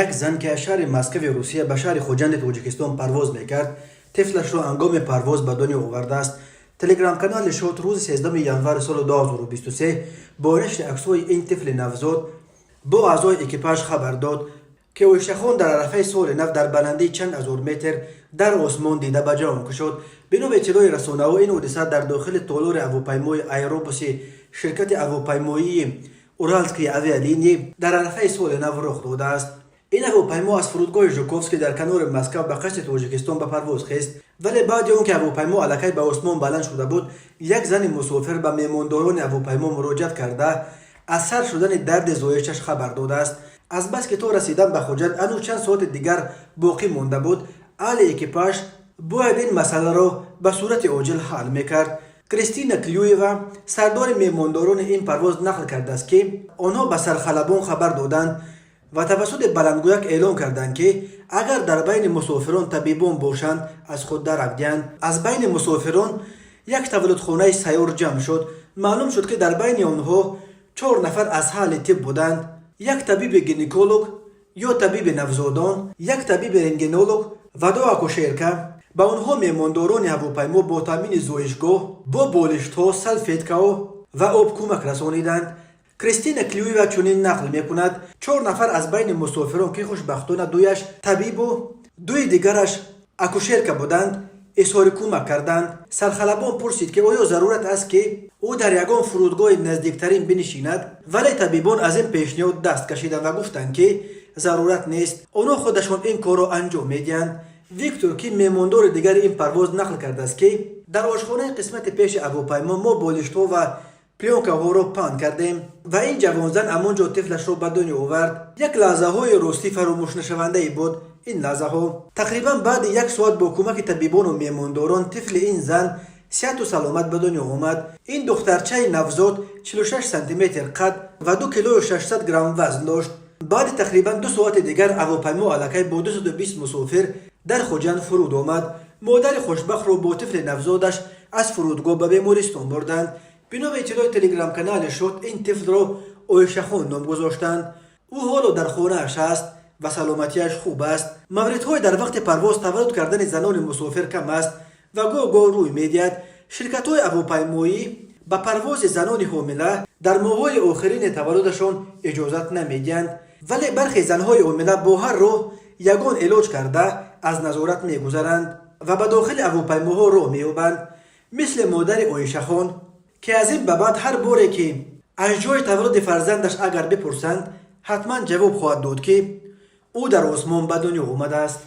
Як зан, ки аз шаҳри Москави Русия ба шаҳри Хуҷанди Тоҷикистон парвоз мекард, тифлашро ҳангоми парвоз ба дунё овардааст. Телеграм-канали Шот рӯзи 13 январи соли 2023 бо нашри аксҳои ин тифли навзод бо аъзои экипаж хабар дод, ки Оишахон дар арафаи соли нав дар баландии чанд ҳазор метр дар осмон дида ба ҷаҳон кушод. Бино ба иттилои расонаҳо, ин ҳодиса дар дохили толори ҳавопаймои Аэробуси ширкати ҳавопаймоии Уральские авиалинии дар арафаи соли нав рух додааст. Ин ҳавопаймо аз фурудгоҳи Жуковский дар канори Москав ба қасди Тоҷикистон ба парвоз хест, вале баъди он ки ҳавопаймо аллакай ба осмон баланд шуда буд, як зани мусофир ба меҳмондорони ҳавопаймо муроҷиат карда, аз сар шудани дарди зоишаш хабар додааст. Азбаски то расидан ба Хуҷанд ҳанӯз чанд соати дигар боқӣ монда буд, аҳли экипаж бояд ин масъаларо ба сурати оҷил ҳал мекард. Кристина Клюева, сардори меҳмондорони ин парвоз, нақл кардааст, ки онҳо ба сархалабон хабар доданд ва тавассути баландгӯяк эълон карданд, ки агар дар байни мусофирон табибон бошанд, аз худ дарак диҳанд. Аз байни мусофирон як таваллудхонаи сайёр ҷамъ шуд. Маълум шуд, ки дар байни онҳо чор нафар аз аҳли тиб буданд: як табиби гинеколог ё табиби навзодон, як табиби рентгенолог ва ду акушерка. Ба онҳо меҳмондорони ҳавопаймо бо таъмини зоишгоҳ бо болиштҳо, салфеткаҳо ва об кӯмак расониданд. Кристина Клюева чунин нақл мекунад: чор нафар аз байни мусофирон, ки хушбахтона дуяш табибу дуи дигараш акушерка буданд, изҳори кӯмак карданд. Сархалабон пурсид, ки оё зарурат аст, ки ӯ дар ягон фурудгоҳи наздиктарин бинишинад, вале табибон аз ин пешниҳод даст кашиданд ва гуфтанд, ки зарурат нест, онҳо худашон ин корро анҷом медиҳанд. Виктор, ки меҳмондори дигари ин парвоз, нақл кардааст, ки дар ошхонаи қисмати пеши ҳавопаймо мо болиштҳо ва плёнкаҳоро паҳн кардем ва ин ҷавонзан ҳамон ҷо тифлашро ба дунё овард. Як лаҳзаҳои ростӣ фаромӯшнашавандае буд ин лаҳзаҳо. Тақрибан баъди як соат бо кӯмаки табибону меҳмондорон тифли ин зан сиҳату саломат ба дунё омад. Ин духтарчаи навзод 46 сантиметр қад ва 2 килою 600 грамм вазн дошт. Баъди тақрибан 2 соати дигар ҳавопаймо аллакай бо 220 мусофир дар Хуҷанд фуруд омад. Модари хушбахтро бо тифли навзодаш аз фурудгоҳ ба бемористон бурданд. Бино ба иттилои телеграм-канали Шот, ин тифлро Оишахон ном гузоштанд. Ӯ ҳоло дар хонааш аст ва саломатиаш хуб аст. Мавридҳои дар вақти парвоз таваллуд кардани занони мусофир кам аст ва гоҳ гоҳ рӯй медиҳад. Ширкатҳои ҳавопаймоӣ ба парвози занони ҳомила дар моҳҳои охирини таваллудашон иҷозат намедиҳанд, вале бархе занҳои ҳомила бо ҳар роҳ ягон илоҷ карда аз назорат мегузаранд ва ба дохили ҳавопаймоҳо роҳ меёбанд, мисли модари Оишахон, ки аз ин ба баъд ҳар боре ки аз ҷои таваллуди фарзандаш агар бипурсанд, ҳатман ҷавоб хоҳад дод, ки ӯ дар осмон ба дунё омадааст.